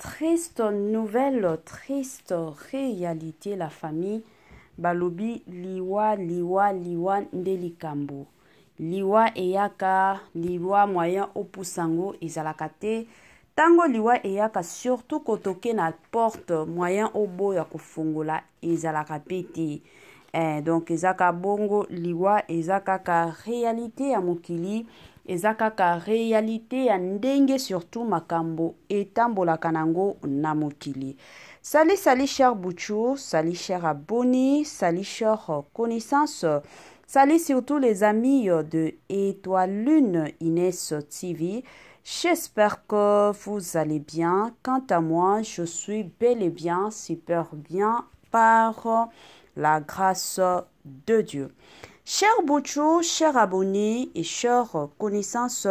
Triste nouvelle, triste réalité la famille balobi liwa liwa liwa nde likambo. Liwa eyaka, liwa moyen opusa ngo ezalaka te. Tango liwa eyaka surtout kotoke na porte moyen oboya kofongola ezalaka pe te. Eh, donc eza ka bongo liwa eza kaka réalité ya mokili eza kaka réalité ya ndenge surtout makambo etambolaka nango na mokili. Salut salut cher Bouchou, salut cher abonné, salut cher connaissance, salut surtout les amis de Étoile Lune Inès TV. J'espère que vous allez bien. Quant à moi, je suis bel et bien, super bien par la grâce de Dieu. Cher Bouchou, cher abonné et cher connaissance,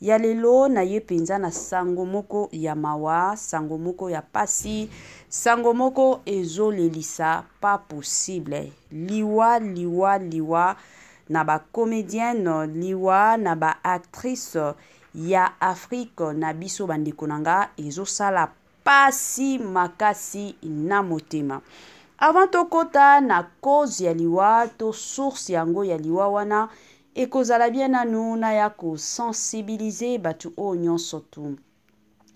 ya lelo na ye mpenza na sango moko ya mawa, sango moko ya pasi, sango moko ezolelisa pas possible. Liwa, liwa, liwa na ba comédienne, liwa na ba actrice ya Afrique na biso bandeko na nga ezosala pasi makasi na motema. Avant tokota na cause ya liwa to source yango ya liwa wana, ekozala bien nanu naya kosensibiliser bato oyo nyonso tu.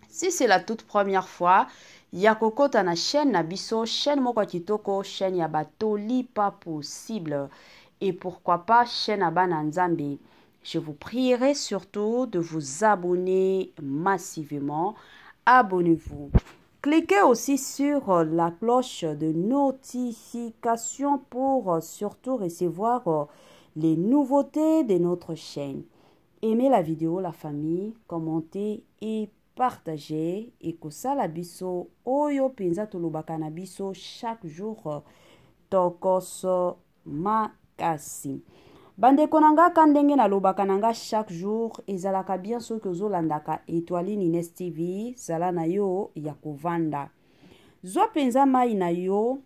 Si c'est la toute première fois ya kokota na chaîne na biso, chaîne moko ya kitoko, chaîne ya batoli pas possible et pourquoi pas chaîne ya bana Nzambe, je vous prierai surtout de vous abonner massivement. Abonnez-vous. Cliquez aussi sur la cloche de notification pour surtout recevoir les nouveautés de notre chaîne. Aimez la vidéo, la famille, commentez et partagez. Ekosala biso oyo penza tolobaka na biso chaque jour tokoso makasi. Bandeko na nga ka ndenge nalobaka na nga chaque jour, ezalaka bien soki ozolandaka Étoile Inès TV, zala na yo ya kovanda. Zwa penza mai na yo,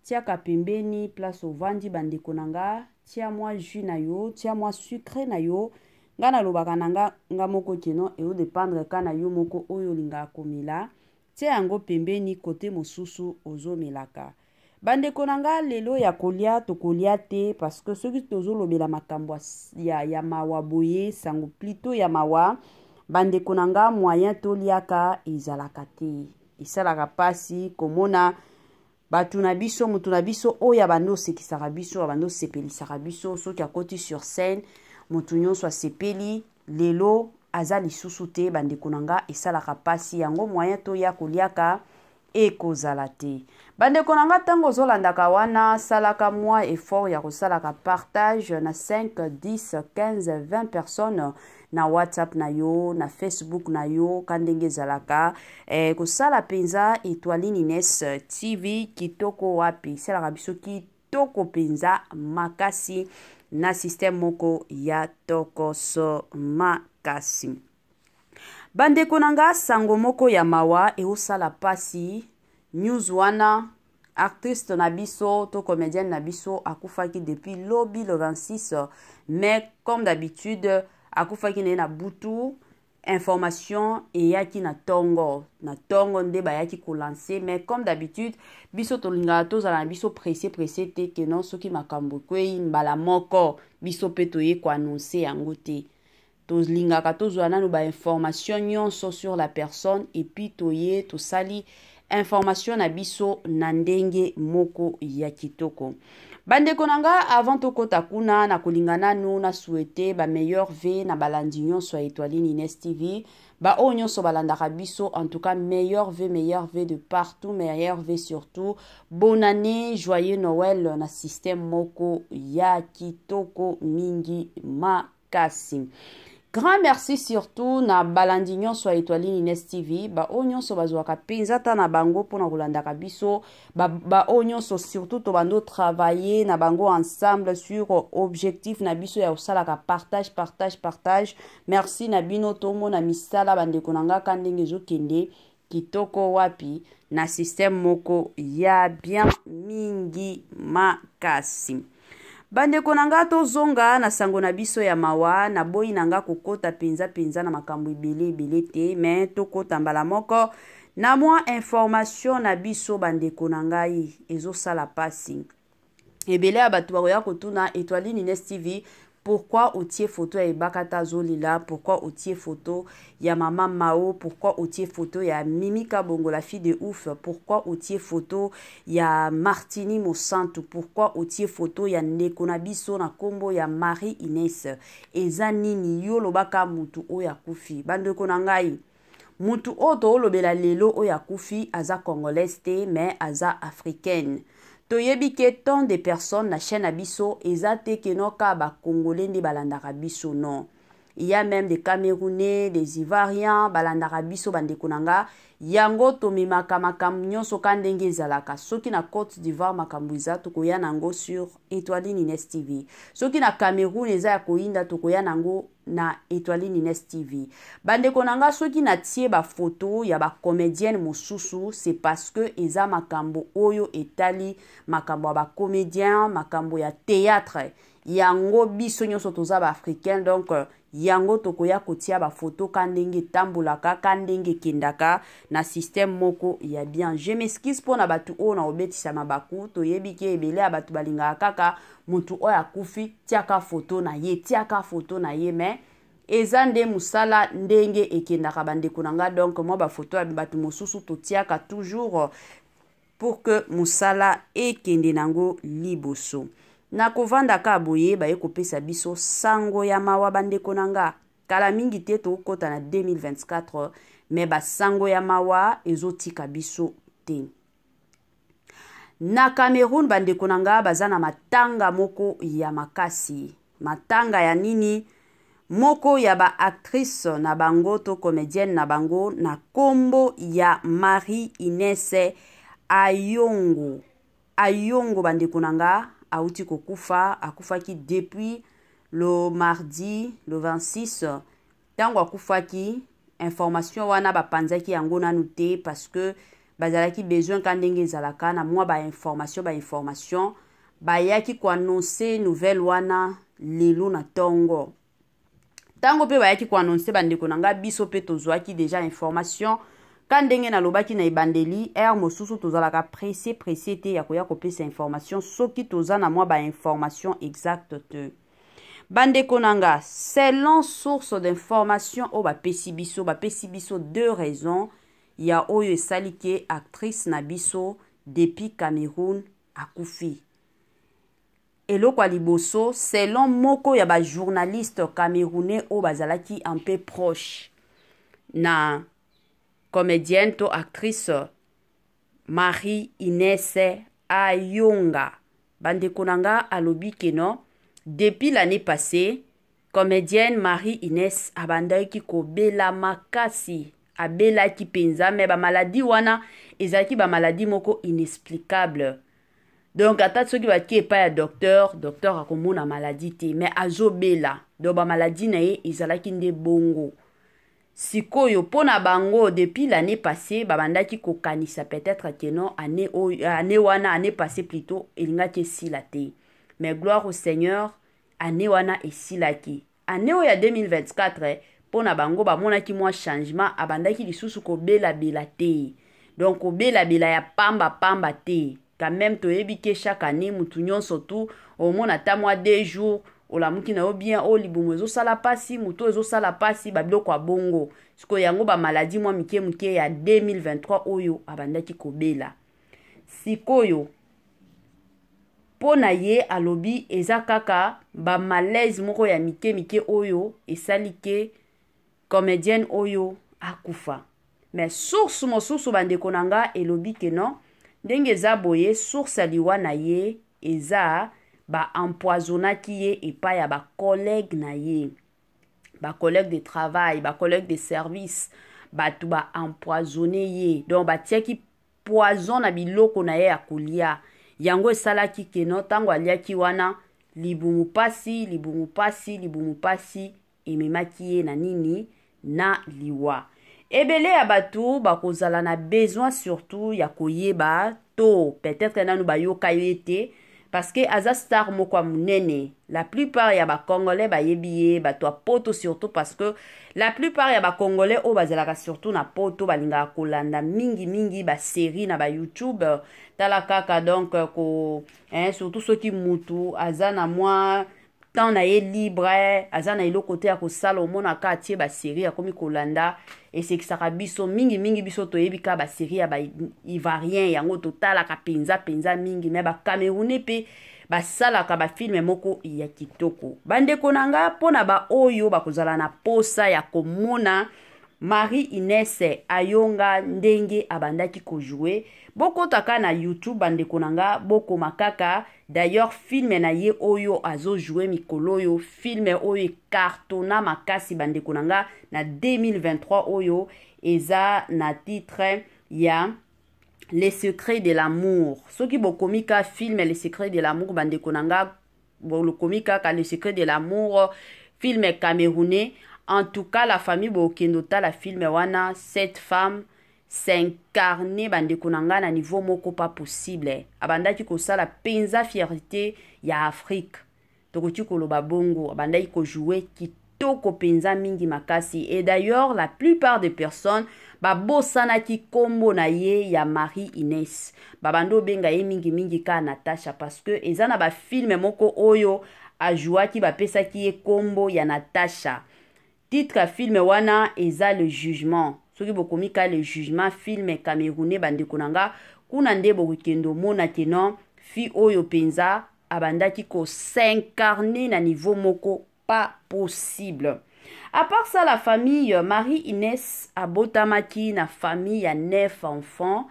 tiaka pembeni place ovandi bandeko na nga, tia mwa jus na yo, tia mwa sucré na yo. Nga nalobaka na nga, nga moko keno eo dépendre ka na yo moko oyo olingaka komela. Tia yango pembeni kote mosusu ozomelaka. Bandeko na nga lelo ya kolia tokolia te parce que soki tozolobela makambo ya mawa boye, sango plutôt ya mawa, bandeko na nga moyen toliaka ezalaka te. Esalaka pasi komona bato na biso, moto na biso oyo abandi osekisaka biso, abandi osepelisaka biso, soki akoti sur scène, moto nyonso asepeli, lelo aza lisusu te. Bandeko na nga esalaka pasi yango moyen toya koliaka ekozala te. Bandeko na nga ntango ozolandaka wana, salaka mwa effort ya kosalaka partage na 5, 10, 15, 20 personnes na WhatsApp na yo, na Facebook na yo, ka ndenge ezalaka. Kosala penza Étoile Inès TV kitoko wapi, esalaka biso kitoko penza makasi na système moko ya tokoso makasi. Bandeko na nga sango moko ya mawa eosala pasi. News wana artiste na biso to comédienne na biso akufaki depuis lobi le 26, mais comme d'habitude akufaki na ye na butu. Information eyaki na tongo, na tongo nde bayaki kolancer, mais comme d'habitude biso tolingaka tozala na biso pressé pressé te ke non soki makambo ekwei mbala moko biso pe toye koannoncer yango te. Tolingaka tozwa nanu ba information nyonso sur la personne et puis toye tosali information na biso na ndenge moko ya kitoko. Bandeko na nga avant tokota kuna na kolinga nanu na souhaiter ba meilleurs vœux na balandi nyonso ya Étoile Inès TV, ba oyo nyonso balandaka biso, en tout cas meilleurs vœux, meilleurs vœux de partout, meilleurs vœux surtout. Bonne année, joyeux Noël na système moko ya kitoko mingi makasi. Grand merci surtout na balandi nyonso ya Étoile Inès TV, ba oyo nyonso bazwaka penza ta na bango mpona kolandaka biso, ba oyo nyonso surtout tobando travailler na bango ensemble sur objectif na biso ya kosalaka partage, partage, partage. Merci na bino, tomona misala bandeko na nga ka ndenge ezokende kitoko wapi na système moko ya bien mingi makasi. Bandeko na nga tozonga na sango na biso ya mawa, naboyi na nga kokota penza penza na makambo ebele ebele te, mais tokota mbala moko Na mwa information na biso bandeko na ngai, ezosala pasi. Ebele ya bato bakoya kotuna Etoile Nines TV pourquoi otie photo ya Ebakata azolela, pourquoi otie photo ya mama Mao, pourquoi otie photo ya Mimi Kabongo la fille de ouf, pourquoi otie photo ya Martini Mosantu, pourquoi otie photo ya ndeko na biso na kombo ya Marie Inès. Eza nini yo lobaka mutu oyo akufi? Bandeko na ngai, mutu oyo toolobela lelo oyo akufi aza congolaise te, mais aza africaine. Toyebi ke tant de personnes na chaîne na biso eza te ke no ka ba congolais nde balandaka biso, non. Il y a même des Camerounais, des Ivoiriens balandaka biso bandeko na nga. Yango tomemaka makambo nyonso ka ndenge ezalaka. Soki na Côte d'Ivoire makambo eza, tokoya nango sur Etoile Nines TV. Soki na Cameroun eza ya koyinda, tokoya nango na Etoile Nines TV. Bandeko na nga, soki natie ba photo ya ba comédienne mosusu, c'est parce que eza makambo oyo etali makambo ya ba comédien, makambo ya théâtre. Yango biso nyonso toza ba africain, donc yango tokoya kotia ba photo ka ndenge etambolaka, ka ndenge ekendaka na système moko ya bien. Je m'excuse mpona bato oyo na obetisa mabaku. Toyebi ke ebele ya bato balingaka kaka motu oyo akufi tiaka photo na ye, tiaka photo na ye, mais eza nde mosala ndenge ekendaka bandeko na nga. Donc mwa bafoto ya bato mosusu totiaka toujours pour que mosala ekende nango liboso. Na kovandaka boye, baye kopesa biso sango ya mawa bandeko na nga. Kala mingi te tokota na 2024, mais basango ya mawa ezotika biso te. Na Cameroun bandeko na nga, baza na matanga moko ya makasi. Matanga ya nini? Moko ya baactrice na bango to comédienne na bango na kombo ya Marie Inès Ayongo. Ayongo bandeko na nga auti kokufa, akufaki depuis le mardi le 26. Ntango akufaki, information wana bapanzaki yango nanu te parce que bazalaki besoin ka ndenge ezalaka na mwa bainformation. Bainformation bayaki koannonce nouvelle wana lelo na ntongo. Ntango mpe bayaki koannonce, bandeko na nga, biso mpe tozwaki déjà information. Ka ndenge nalobaki na ebandeli, heure mosusu tozalaka pressé pressé te ya koya kopesa information soki toza na mwa bainformation exacte te. Bandeko na nga, selon source d'information oyo bapesi biso, bapesi biso deux raisons ya oyo esali ke actrice na biso depuis Cameroun akufi. Eloko ya liboso, selon moko ya bajournaliste camerounais oyo bazalaki un peu proche na comédienne to actrice Marie Inès Ayonga, bandeko na nga, alobi ke non, depuis l'année passée comédienne Marie Inès abandaki kobela makasi. Abelaki mpenza, mais bamaladi wana ezalaki bamaladi moko inexplicable. Donc ata soki batie epai ya docteur, docteur akomona maladi te, mais azobela. Donc bamaladi na ye ezalaki nde bongo. Sikoyo mpo na bango, depuis l'année passée babandaki kokanisa peut-être ke non, année oyo, année wana, année passée plutôt, elingaki esila te. Mais gloire au Seigneur, année wana esilaki. Année oyo ya 2024, mpo na bango bamonaki mwa changement, abandaki lisusu kobelabela te, donc kobelabela ya pamba pamba te. Quand même toyebi ke chaque année mutu nyonso tu omona ata mwa 2 jours olamuki na yo bien, oyo libumu ezosala mpasi, motu ezosala mpasi, babiloko ya bongo. Sikoyo yango bamaladi mwa mike mike ya 2023 oyo abandaki kobela. Sikoyo mpo na ye alobi eza kaka bamalaise moko ya mike mike oyo esali ke comédienne oyo akufa. Mais source mosusu, bandeko na nga, elobi ke non, ndenge eza boye, source ya liwa na ye eza baempoisonnaki ye epai ya bacollègue na ye, bacollègue de travail, bacollègue de service. Bato baempoisonne ye, donc batiaki poison na biloko na ye ya kolia. Yango esalaki ke non, ntango aliaki wana, libumu pasi, libumu pasi, libumu pasi ememaki ye na nini? Na liwa. Ebele ya bato bakozala na besoin surtout ya koyeba to peut-être nanu bayoka ye te. Parce que aza star moko ya monene. La plupart ya ba Congolais bayebi ye, bato ya poto surtout, parce que la plupart ya ba Congolais oyo bazalaka surtout na poto balingaka kolanda mingi mingi ba série na ba YouTube. Tala kaka donc ko hein, surtout soki mutu aza na mwa temps na ye libre, aza na eloko te ya kosala, omonaka atie ba série, akomi kolanda, esekisaka biso mingi mingi. Biso toyebi kaka ba série ya ba Ivoirien, yango totalaka mpenza mpenza mingi, mais ba Camerounais mpe basalaka ba film moko ya kitoko. Bandeko na nga, mpona baoyo bakozala na posa ya komona Marie Ines Ayonga ndenge abandaki kojouer, bokotaka na YouTube, bandeko na nga, bokoma kaka d'ailleurs film na ye oyo azojouer mikolo oyo, film oyo ecartonna makasi, bandeko na nga, na 2023, oyo eza na titre ya Les secrets de l'amour. Soki bokomi ka film Les secrets de l'amour, bandeko na nga, bokomi kaka Les secrets de l'amour, film camerounais. En tout cas, la famille, bokende otala film wana. Cette femme s'incarne, bandeko na nga, na niveau moko pas possible. Abandaki kosala mpenza fierté ya Afrique, tokoki koloba bongo. Abandaki kojouer kitoko mpenza mingi makasi. Et d'ailleurs, la plupart des personnes babosanaki nkombo na ye ya Marie Ines, babandi obenga ye mingimingi kaka Natasha, parce que eza na ba film moko oyo ajouaki, bapesaki ye nkombo ya Natasha. Titre ya film wana eza Le jugement. Soki bokomi ka Le jugement, film camerounais, bandeko na nga, kuna nde bokokende omona que non, fille oyo mpenza abandaki kos'incarner na niveau moko pas possible. À part ça, la famille, Marie Inès abotamaki na famille ya neuf enfants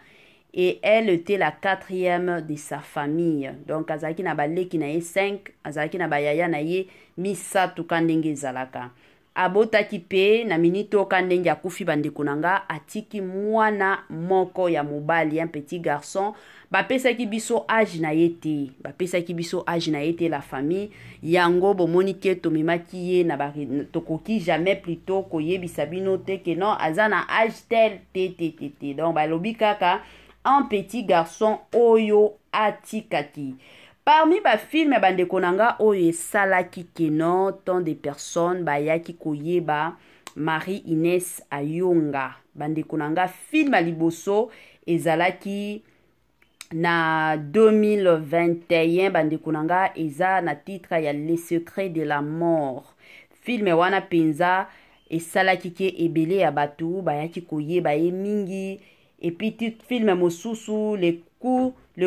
et elle était la quatrième de sa famille. Donc azalaki na baleki na ye 5, azalaki na bayaya na ye misato. Ka ndenge ezalaka, abotaki mpe na miniti oyo, ka ndenge akufi, bandeko na nga, atiki mwana moko ya mobali, un petit garçon. Bapesaki biso âge na ye te, bapesaki biso âge na ye te, la famille. Yango bomoni ke tomemaki ye na tokoki jamais plutôt koyebisa bino te que non, aza na âge tel te te te te. Donc balobi kaka un petit garçon oyo atikaki. Parmi ba film, bandeko na nga, oyo esalaki que non, tant de personnes bayaki koyeba Marie Ines Ayonga, bandeko na nga, film ya liboso ezalaki na 2021, bandeko na nga, eza na titre ya Les secrets de la mort. Film wana mpenza esalaki ke ebele ya bato bayaki koyeba ye mingi. Et puis film mosusu, Le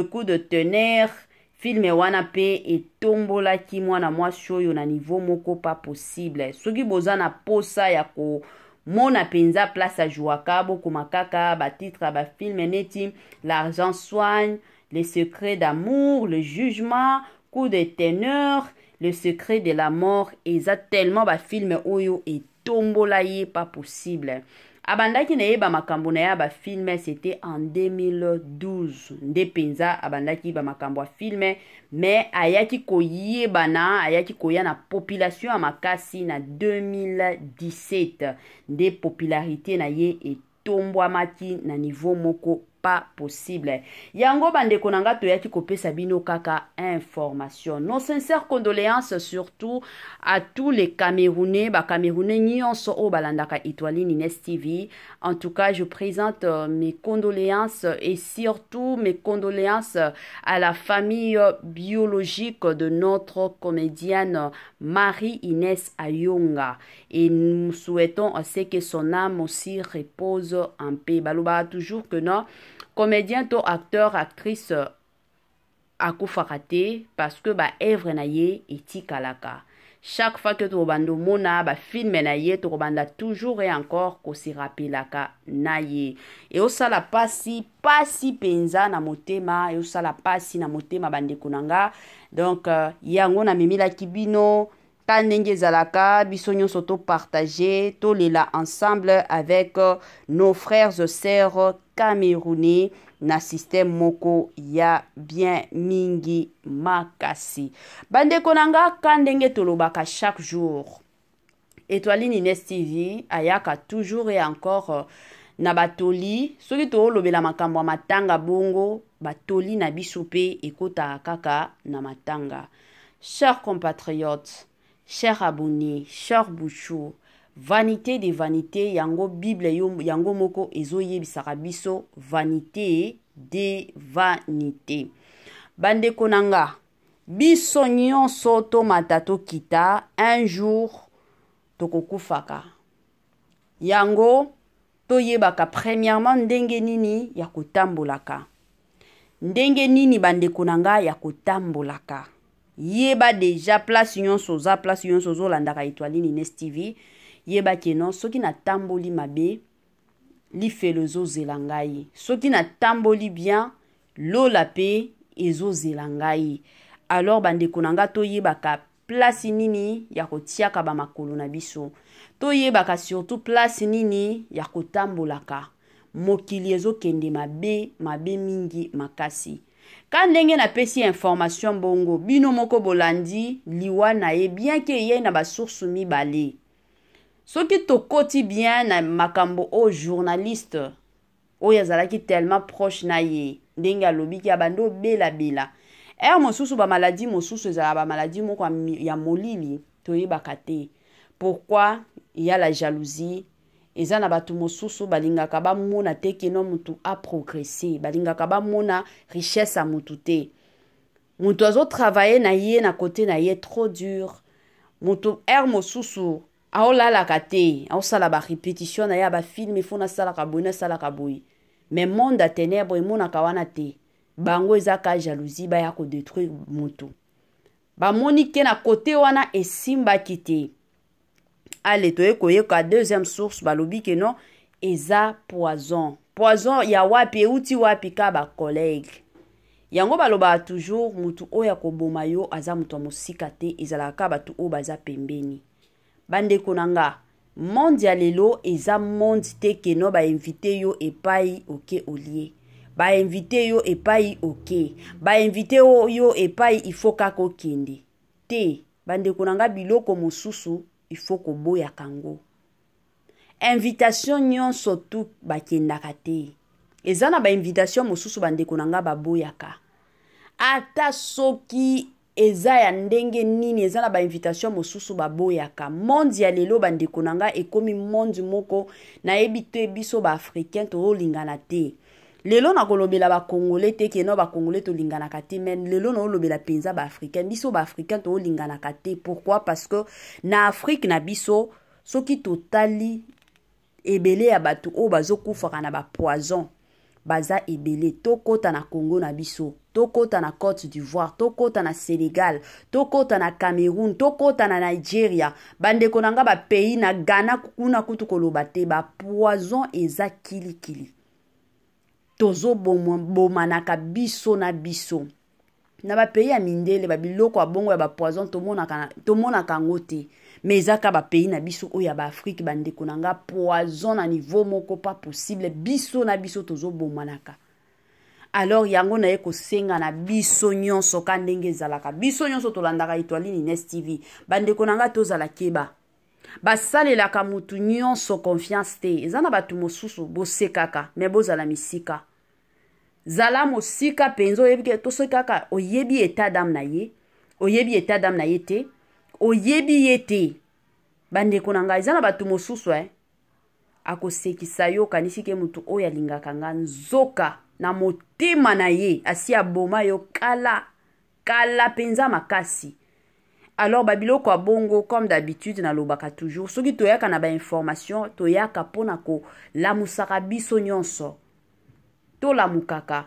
coup de tonnerre. Film wana mpe etombolaki mwana mwasi oyo na niveau moko pas possible. Soki boza na posa ya komona mpenza place ajouaka, bokoma kaka ba titre ya ba film neti L'argent soigne, Les secrets d'amour, Le jugement, Coup de tonnerre, Le secret de la mort. Eza tellement ba film oyo etombola ye pas possible. Abandaki nayeba makambo na ye ya ba film, c'était en 2012 nde mpenza abandaki bamakambo ya film, mais ayaki koyebana, ayaki koya na population ya makasi na 2017, nde popularité na ye etombwamaki na niveau moko pas possible. Yango, bandeko na nga, toyaki kopesa bino kaka information. Nos sincères condoléances surtout à tous les Camerounais, ba Camerounais nyonso oyo balandaka Étoiline Ines TV. En tout cas, je présente mes condoléances et surtout mes condoléances à la famille biologique de notre comédienne Marie Inès Ayonga, et nous souhaitons à ce que son âme aussi repose en paix. Baloba toujours que non, comédien to acteur, actrice akufaka te, parce que ba œuvre na ye etikalaka. Chaque fois que tokobanda omona ba film na ye, tokobanda toujours et encore kosirapelaka na ye. Eosala pasi, pasi mpenza na motema, eosala pasi na motema, bandeko na nga. Donc yango namemelaki bino ka ndenge ezalaka, biso nyonso topartage, tolela ensemble avec nos frères et sœurs camerounais na système moko ya bien mingi makasi. Bandeko na nga, ka ndenge tolobaka chaque jour, Étoiline Ines TV ayaka toujours et encore. Na batoli, soki toolobela makambo ya matanga bongo, batoli na biso mpe ekotaka kaka na matanga. Chers compatriotes, chers abonnés, chers bouchou, vanité de vanité, yango Bible yo, yango moko ezoyebisaka biso vanité de vanité. Bandeko na nga, biso nyonso tomata tokita, un jour tokokufaka. Yango toyebaka premièrement ndenge nini ya kotambolaka. Ndenge nini bandeko na nga ya kotambolaka. Yeba deja place nyonso oza, place nyonso ozolandaka Etoiline Ines TV, yeba ke non, soki natamboli mabe, lifelo ezozela ngai. Soki natamboli bien, lola pe ezozela ngai. Alors bandeko na nga, toyebaka place nini ya kotiaka ba makolo na biso. Toyebaka surtout place nini ya kotambolaka. Mokili ezokende mabe, mabe mingi makasi. Ka ndenge napesi information bongo, bino moko bolandi liwa na ye, bien ke eyei na ba source mibale. Soki tokoti bien na makambo oyo journaliste oyo azalaki tellement proche na ye, ndenge alobiki abandi obelabela. Heure mosusu ba maladie mosusu ezalaka ba maladie moko ya molili, toyebaka te. Pourquoi il y a la jalousie? Eza na bato mosusu balingaka bamona te keno mutu a progresser, balingaka bamona richesse ya mutu te. Mutu azo travailler na ye na côté na ye trop dur. Mutu heure mosusu aolalaka te, aosala ba répétition na ye ya ba film, il faut nasalaka boye, nasalaka boye. Mais monde ya ténèbres emonaka wana te. Bango eza ka jalousie, baya ko détruire mutu. Bamoni ke na côté wana esimbaki te. Ale toye koyoka deuxième source, balobi ke non, eza poison. Poison ya wapi, euti wapi? Ka ba collègue. Yango balobaka toujours, mutu oyo akoboma yo aza mutu ya mosika te, ezalaka kaka bato oyo baza pembeni. Bandeko na nga, monde ya lelo eza monde te keno ba invité yo epai oke olie. Ba invité yo epai oke. Ba invité yo epai il faut kaka okende. Te, bandeko na nga, biloko mosusu il faut koboyaka yango. Invitation nyonso tu bakendaka te. Eza na ba invitation mosusu bandeko na nga baboyaka. Ata soki eza ya ndenge nini, eza na ba invitation mosusu baboyaka. Monde ya lelo bandeko na nga ekomi monde moko nayebi te, biso ba africain tolingana te. Lelo nakolobela ba congolais te ke no ba congolais tolinganaka te, mais lelo naolobela mpenza ba africain. Biso ba africain tolinganaka te. Pourquoi? Parce que na Afrique na biso, soki totali ebele ya bato oyo bazokufaka na ba poison baza ebele. Tokota na Congo na biso, tokota na Côte d'Ivoire, tokota na Sénégal, tokota na Cameroun, tokota na Nigeria, bandeko na nga ba pays na Ghana kuna kutu koloba te, ba poison eza kilikili. Tozobomanaka biso na biso. Na ba pays ya mindele, ba biloko ya bongo ya ba poison tomonaka yango te. Mais eza ka ba pays na biso oyo ya ba Afrique, bandeko na nga, poison na niveau moko pas possible, biso na biso tozobomanaka. Alors yango naye kosenga na biso nyonso ka ndenge ezalaka, biso nyonso tolandaka Etoiline Ines TV, bandeko na nga, tozala keba. Basalelaka mutu nyonso confiance te. Eza na bato mosusu bosekaka, mais bozala misika. Zala mosika mpenza, oyebi ke to soki kaka oyebi état d'âme na ye, oyebi état d'âme na ye te, oyebi ye te. Bandeko na ngai, eza na bato mosusu akosekisa yo, okanisi ke mutu oyo alingaka nga, nzoka na motema na ye asi aboma yo kala kala mpenza makasi. Alors babiloko ya bongo, comme d'habitude nalobaka toujours, soki toyaka na bainformation, toyaka mpona kolamusaka biso nyonso. Tolamukaka,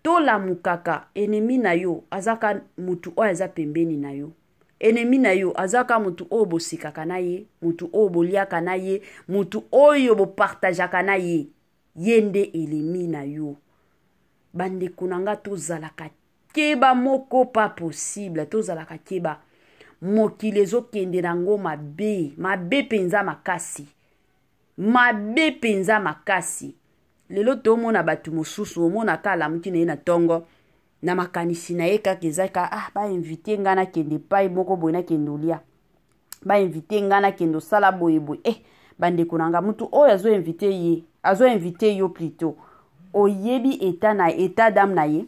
tolamukaka. Ennemi na yo azaka mutu oyo aza pembeni na yo. Ennemi na yo azaka mutu oyo bosekaka na ye, mutu oyo boliaka na ye, mutu oyo bopartageaka na ye. Ye nde ennemi na yo. Bandeko na nga, tozalaka keba moko pas possible, tozalaka keba. Mokili ezokende nango mabe, mabe mpenza makasi, mabe mpenza makasi. Lelo tomona bato mosusu, omonaka alamuki na ye na ntongo, na makanisi na ye kaka eza ka bainvite nga nakende epai moko boye, nakende olia, bainvite nga nakende osala boye boye. Bandeko na nga, mutu oyo azo invite ye, azo invite yo plutôt, oyebi état na état d'âme na ye,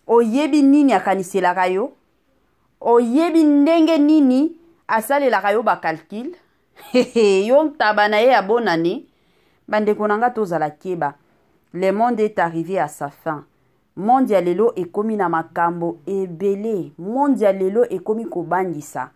oyebi nini akaniselaka yo, oyebi ndenge nini asalelaka yo bacalcul yo ntaba na ye ya bonane. Bandeko na nga, tozala keba. Le monde est arrivé à sa fin. Monde ya lelo ekomi na makambo ebele, monde ya lelo ekomi kobangisa.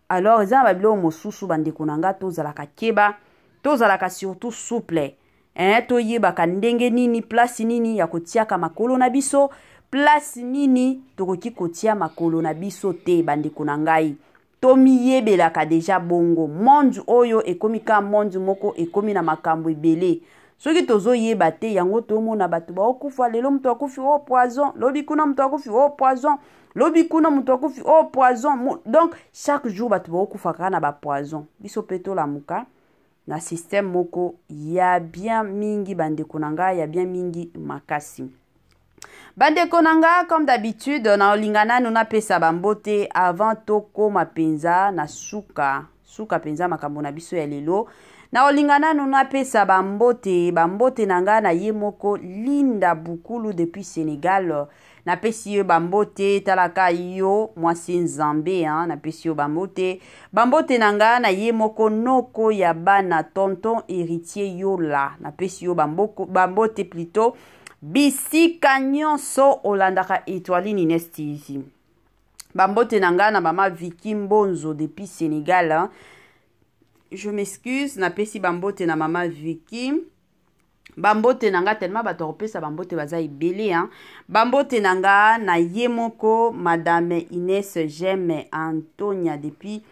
Alors eza na babiloko mosusu, bandeko na nga, tozalaka keba, tozalaka surtout souple, eh, toyebaka ndenge nini, place nini ya kotiaka makolo na biso, place nini tokoki kotia makolo na biso te. Bandeko na ngai, tomiyebelaka déjà bongo. Monde oyo ekomi ka monde moko ekomi na makambo ebele. Soki tozoyeba te yango, tomona bato baokufa lelo. Moto akufi o oh, poison, lobi kuna moto akufi o oh, poison, lobi kuna moto akufi o oh, poison. Donc chaque jour bato baokufa kaka na bapoison. Biso mpe tolamuka na système moko ya bien mingi, bandeko na ngai, ya bien mingi makasi. Bandeko na nga, comme d'habitude, naolinga nanu napesa bambote avant tokóma mpenza na suka suka mpenza makambo na biso ya lelo. Naolinga nanu napesa bambote, bambote na ngai na ye moko Linda Bukulu depuis Sénégal. Napesi yo bambote, talaka yo mwasi Nzambe, hein? Napesi yo bambote, bambote na nga na ye moko noko ya bana, tonton Héritier Yola. Napesi yo bamboko, bambote plutôt, bisika nyonso olandaka Etoile Nines TV. Bambote na nga na mama Viki Mbonzo depuis Sénégal, hein? Je m'excuse, napesi bambote na mama Viki. Bambote na nga tellement bato akopesa bambote baza ebele, hein? Bambote na nga na ye moko madame Ines Geme Antonia depuis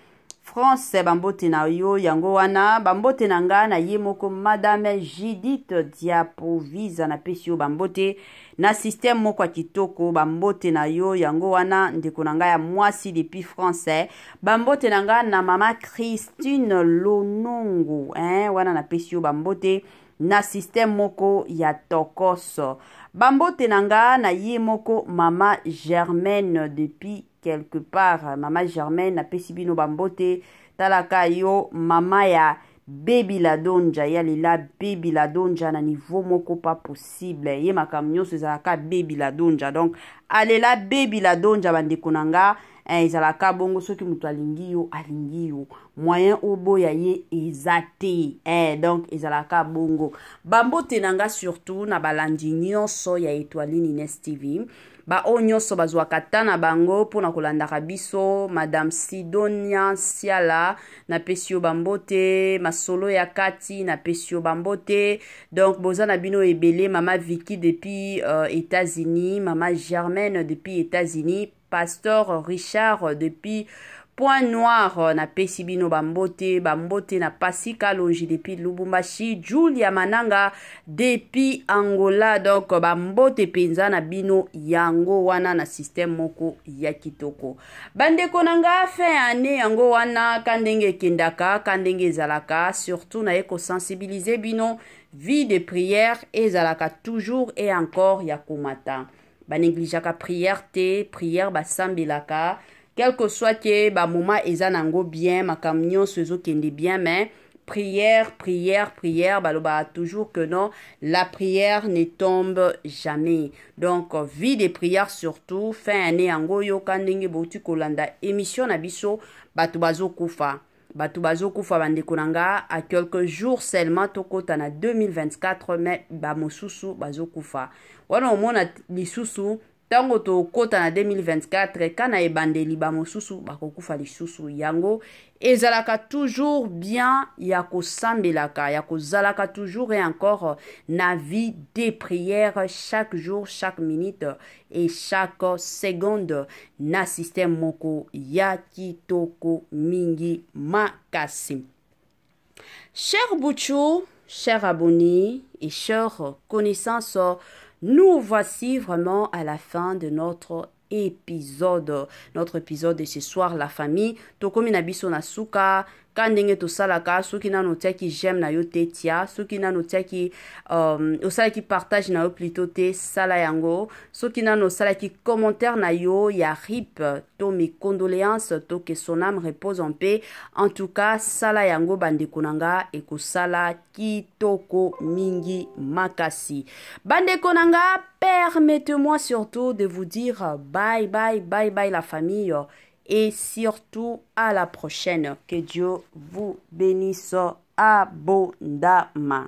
France, bambote na yo yango wana. Bambote na nga na ye moko madame Judith Diapovisa, napesi yo bambote na système moko ya kitoko. Bambote na yo yango wana, ndeko na ngai ya mwasi depuis France. Bambote na nga na mama Christine Lonongo, hein? Wana napesi yo bambote na système moko ya tokoso. Bambote na nga na ye moko mama Germaine depuis quelque part. Mama Germaine, napesi bino bambote. Talaka yo mama ya Bebi Ladonja, ya lela Bebi Ladonja na niveau moko pas possible. Ye makambo nyonso ezalaka Bebi Ladonja, donc alela Bebi Ladonja. Bandeko na nga, ezalaka bongo. Soki moto alingi yo, alingi yo, moyen oboya ye eza te, donc ezalaka bongo. Bambote na nga surtout na balandi nyonso ya Etoile Nines TV, baoyo nyonso bazwaka ta na bango mpona kolandaka biso. Madame Sidonia Siala, napesi yo bambote. Masolo ya kati, napesi yo bambote. Donc boza na bino ebele. Mama Viki depuis États-Unis, mama Germaine depuis États-Unis, pasteur Richard depuis Point Noir, napesi bino bambote. Bambote na Pasika Longi depuis Lubumbashi, Julia Mananga depuis Angola. Donc bambote mpenza na bino yango wana na système moko ya kitoko. Bandeko na nga, fin ya année yango wana, ka ndenge ekendaka, ka ndenge ezalaka. Surtout naye kosensibiliser bino, vie de prière ezalaka toujours et encore ya komata. Banégligeaka prière te. Prière basambelaka, quel que soit ke bamoment eza nango bien, makambo nyonso ezokende bien, mais prière, prière, prière. Balobaka toujours que non, la prière ne tombe jamais. Donc vie de prière, surtout fin année yango. Oyoka ndenge bouti kolanda émission na biso, bato bazokufa, bato bazokufa. Bandeko na nga, à quelques jours seulement tokɔta na 2024, mais bamosusu bazokufa wana. Omona lisusu ntango tokɔta na 2024, ka na ebandeli, bamosusu bakokufa lisusu. Yango ezalaka toujours bien ya kosambelaka, ya kozalaka toujours et encore na vie de prière, chaque jour, chaque minute et chaque seconde, na système moko ya kitoko mingi makasi. Cher Bouchou, chers abonnés et chers connaissances, nous voici vraiment à la fin de notre épisode, notre épisode de ce soir, la famille. Tokomi na biso na suka. Ka ndenge tosalaka, soki nano otiaki j'aime na yo te, tia. Soki nano otiaki osalaki partage na yo plutôt te, sala yango. Soki nano osalaki commentaire na yo ya RIP to mes condoléances to que son âme repose en paix, en tout cas sala yango, bandeko na nga, ekosala kitoko mingi makasi. Bandeko na nga, permettez-moi surtout de vous dire bye bye, bye bye la famille, et surtout à la prochaine. Que Dieu vous bénisse abondamment.